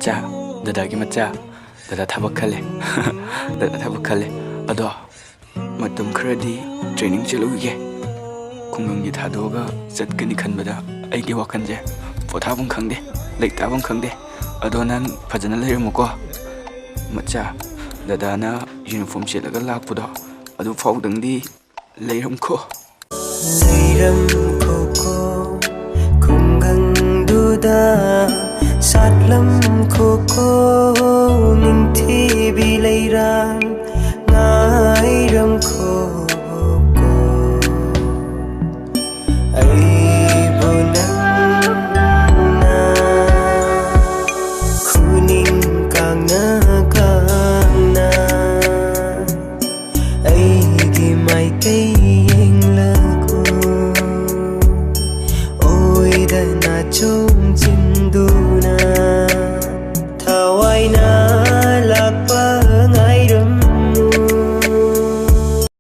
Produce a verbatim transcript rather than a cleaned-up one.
ꯆꯥ, ꯗꯗꯥꯒꯤ ꯃꯆꯥ, ꯗꯗꯥ ꯊꯕꯛ ꯈꯜꯂꯦ꯫ ꯗꯗꯥ ꯊꯕꯛ ꯈꯜꯂꯦ꯫ ꯑꯗꯣ ꯃꯇꯝ ꯈꯔꯗꯤ ꯇ꯭ꯔꯦꯅꯤꯡ ꯆꯠꯂꯨꯈꯤꯒꯦ꯫ ꯈꯨꯡꯒꯪꯒꯤ ꯊꯥꯗꯣꯛꯑꯒ ꯆꯠꯀꯅꯤ ꯈꯟꯕꯗ ꯑꯩꯒꯤ ꯋꯥꯈꯜꯁꯦ ꯄꯣꯊꯥꯐꯝ ꯈꯪꯗꯦ, ꯂꯩꯇꯥꯐꯝ ꯈꯪꯗꯦ꯫ ꯑꯗꯣ ꯅꯪ ꯐꯖꯅ ꯂꯩꯔꯝꯃꯨꯀꯣ ꯃꯆꯥ꯫ ꯗꯗꯥꯅ ꯌꯨꯅꯤꯐꯣꯔꯝ ꯁꯦꯠꯂꯒ ꯂꯥꯛꯄꯗꯣ ꯑꯗꯨ ꯐꯥꯎꯗꯪꯗꯤ ꯂꯩꯔꯝꯈꯣ꯫ ꯂꯩꯔꯝꯈꯣꯀꯣ ꯈꯨꯡꯒꯪꯗꯨꯗ ꯁꯥꯠꯂꯝꯈꯣꯀꯣ ꯅꯤꯡꯊꯤꯕꯤ ꯂꯩꯔꯥꯡ ꯉꯥꯏꯔꯝꯈꯣ꯫